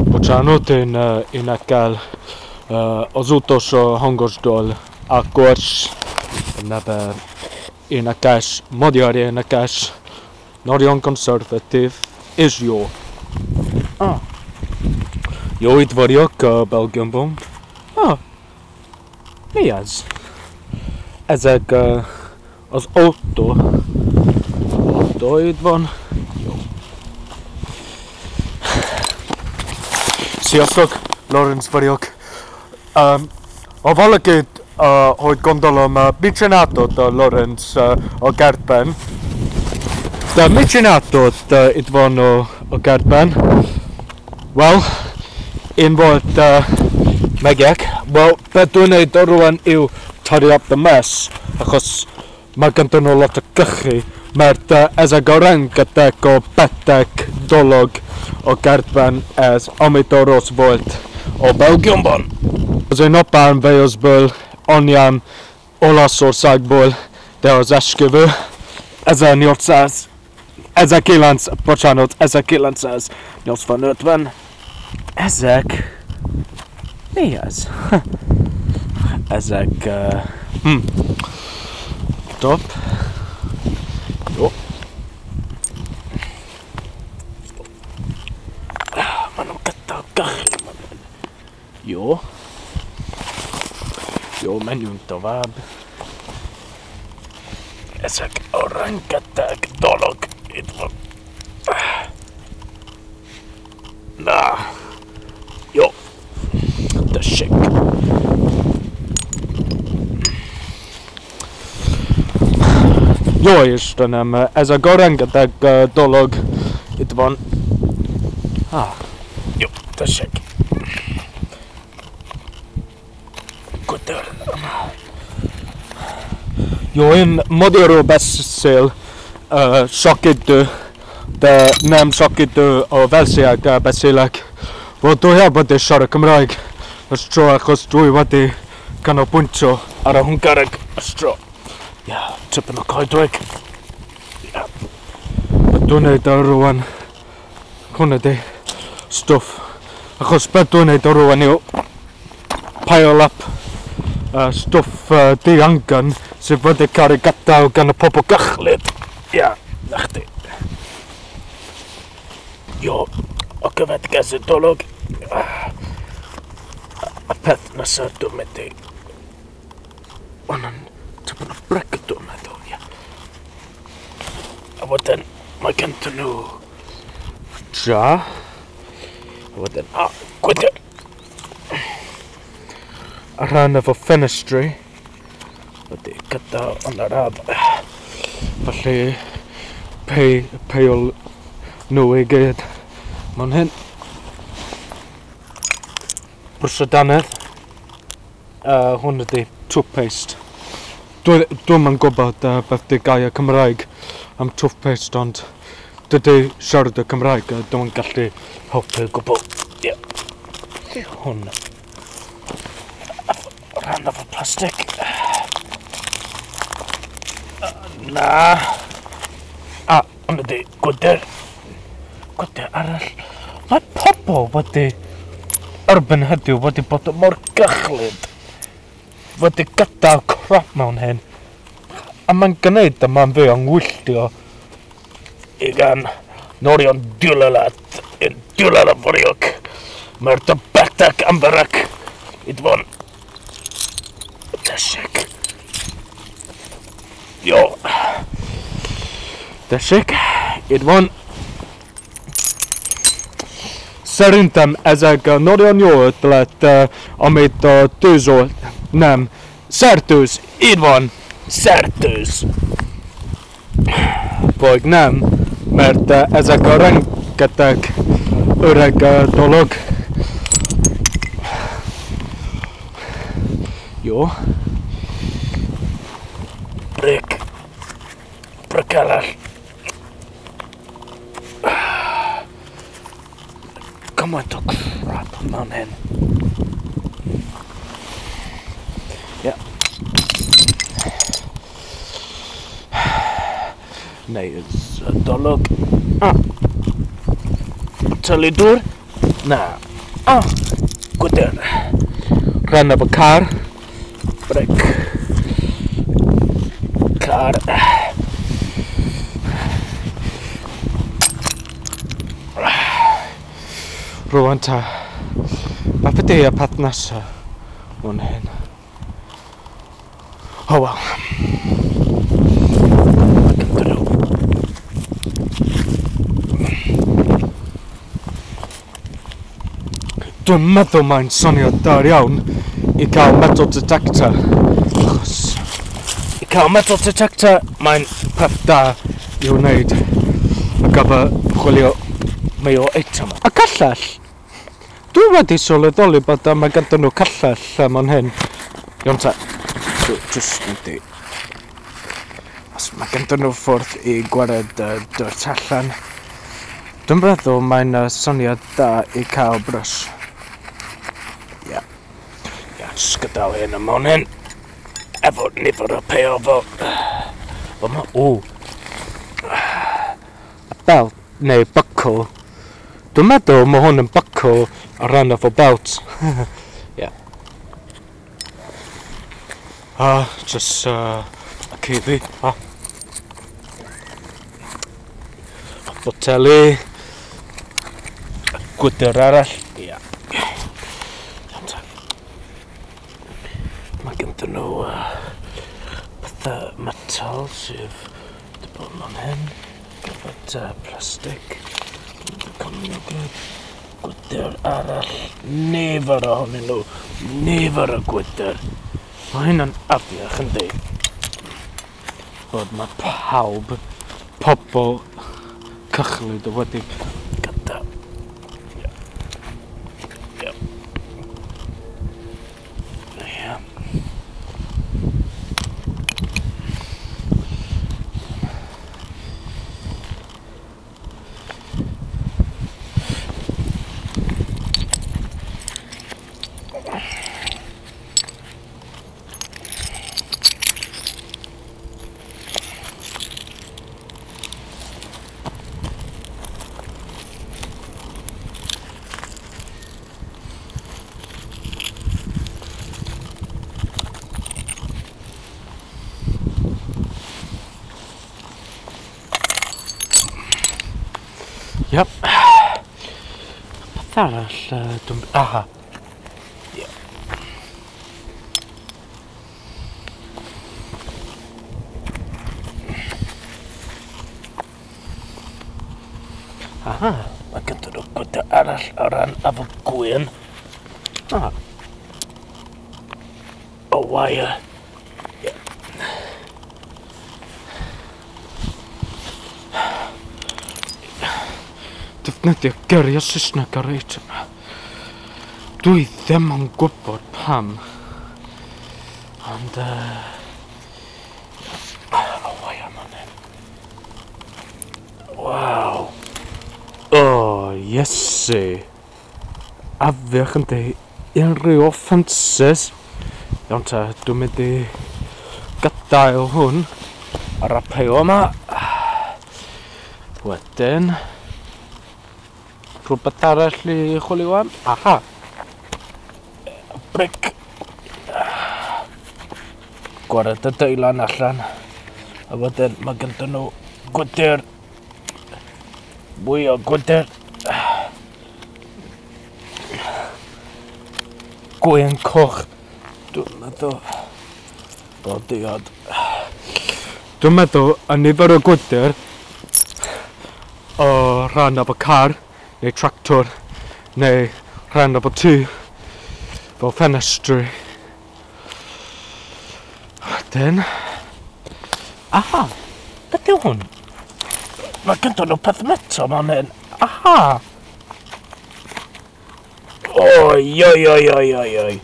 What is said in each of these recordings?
Bocsánat, én énekel az utolsó hangos dal, Ákos neve énekes, magyar énekes, nagyon konzervatív és jó. Ah. Jó, itt vagyok Belgiumban. Ah. Mi ez? Ezek az autó. Autó itt van. Jó. Sziasztok, Lorenz vagyok. Ha valakit, hogy gondolom, mit csináltad, Lorenz, a kertben? De mit csináltad itt van a kertben? Well, én volt megyek. Well, beth dwi'n neud rwan yw tidy up the mess, achos mae ganddyn nhw lot o gychu. Mae'r ezek a rengeteg o beteg dolog a kertben, ez amit a rossz volt a Belgiumban. Az én apám Walesből, anyám Olaszországból, de az esküvő 1985-ben. Ezek... Mi ez? Ezek... Top. Jó. Jó. Jó, menjünk tovább. Ezek a rengeteg dolog itt van. Na. Jó. Tessék. Jó Istenem, ez a rengeteg dolog itt van. Ah. Jó, tessék. Jó, én magyarul beszél sakidő, de nem sakidő, a velsziekkel beszélek. Wel, dwi heb wedi siarad Cymraeg ers tro achos dwi wedi canolbwyntio ar y Hwngareg ers tro. Ia, tipyn o coedwig. Ia. Be dwi'n neud ar rwan, hwn ydi stwff. Achos be dwi'n neud ar rwan yw pile up stwff diangen sydd wedi cael ei gadael gan y pobl gychlyd. Ia, na chdi. Jo, o gyfedges y dolog. A peth nesaf dwi'n mynd i... Hwna'n tipyn o bric dwi'n meddwl, ia. A wedyn, mae gennym nhw jar. A wedyn, a, gwydr. A rhan efo ffenestri wedi gadael yn yr ardd. Felly, peil nhw i gyd. Mewn hyn. Brwsio dannedd. Hwn ydi toothpaste. Dwi'm yn gwybod beth di gair Cymraeg am toothpaste, ond dydy siarad y Cymraeg, dwi'm yn gallu helpu gwbl. Ie. Hwn. Rhan efo plastig. Na. A, hwn ydi gwydr. Gwydr arall. Mae pobl wedi, erbyn heddiw, wedi bod mor gychlyd. Wedi gadael crap mewn hyn. A mae'n gwneud yma'n fi o'n wylltio i gan norion diwlalat yn diwlala foriog. Mae'r dybetag amberak i dfon. Tessék. Jó. Tessék, itt van. Szerintem ezek nagyon jó ötlet, amit a tűzolt... Nem. Szertőz. Itt van. Szertőz. Vagy nem, mert ezek a rengeteg öreg dolog. Jó. Brik. Brikeller. Gymaint o crap mewn hyn. Ie. Neis dolwg. Tylu dŵr? Na. Gwydr. Rhan efo car. Bric. Car. Rwan ta. Beth ydy y peth nesaf hwn hyn? Oh well. Dwi'n meddwl mae'n swnio da iawn i gael metal detector. Achos i cael metal detector mae'n peth da i'w wneud ar gyfer chwilio mwy o eitemau. A callell! Dwi wedi sylweddoli bod mae ganddyn nhw callell mewn hyn. Iawn ta, dwi jyst mynd i... Os mae ganddyn nhw ffordd i gwared dirt allan. Dwi'n meddwl mae'n syniad da i cael brush. Ia. Ia, jyst gadael hyn yma hyn. Efo nifer o peo fo. Fo ma, o. A belt, neu buckle. Dwi'n meddwl mae hwn yn buckle ar ran efo belt. Ia. Just, y cuddi. Boteli. Gwydr arall. Ia. Mae ganddyn nhw pethau metal sydd wedi bod mewn hyn. Gyda plastig. Gwydr arall. Nifer ohonyn nhw. Nifer o gwydr. Mae hynna'n afiach yndi. Bod mae pawb, pobl cychlyd wedi gadael. Ia. Ia. Yep. Peth arall, dwi'n... Aha. Yeah. Aha, mae gyda nhw gwydr arall o ran efo gwyn. Aha. O wire. Yeah. Defnyddio geiriau Saesneg ar eitem. Dwi ddim yn gwybod pam. Ond, o wire man hyn. Waw. O, Iesu. Afiach yndi unrhyw offences. Iawn ta, dwi'n mynd i gadael hwn ar y peo yma. Wedyn, rhywbeth arall i chwilio am. Aha! Bric. Gwared y deilan allan. A wedyn mae ganddyn nhw gwydr. Mwy o gwydr. Gwyn coch. Dwi'n meddwl bod diod. Dwi'n meddwl y nifer o gwydr o rhan efo car neu tractor neu rhan efo tŷ fel ffenestri. Wedyn... Aha! Beth yw hwn? Mae gyda nhw peth metal mewn hyn. Aha! Oi, oi, oi, oi, oi, oi.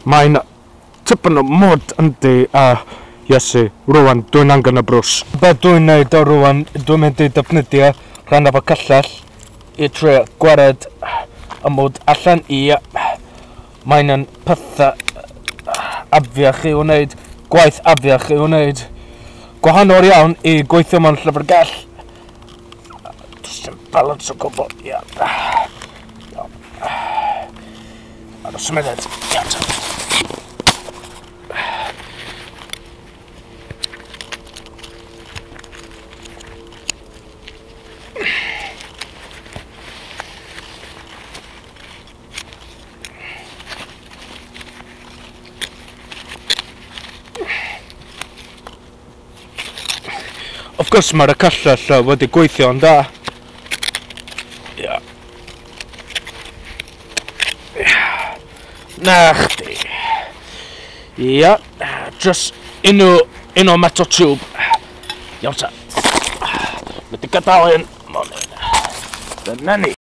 Mae'n tipyn o mwd yndi. Iesu, rwan, dwi'n angen y brws. Be dwi'n neud o rwan, dwi'n mynd i defnyddio rhan efo cyllell i trio gwared y mwd allan i. Mae'n yn pethau afiach i'w wneud, gwaith afiach i'w wneud. Gwahanol iawn i gweithio mewn llyfrgell. Does dim balance o gwbl. Ia. Iawn. Aros munud. Iawn ta. Of course mae'r cyllell wedi gweithio'n dda. Ia. Na chdi. Ia. Just unw, un o metal tube. Iawn ta. Mae di gadael un. Dyna ni.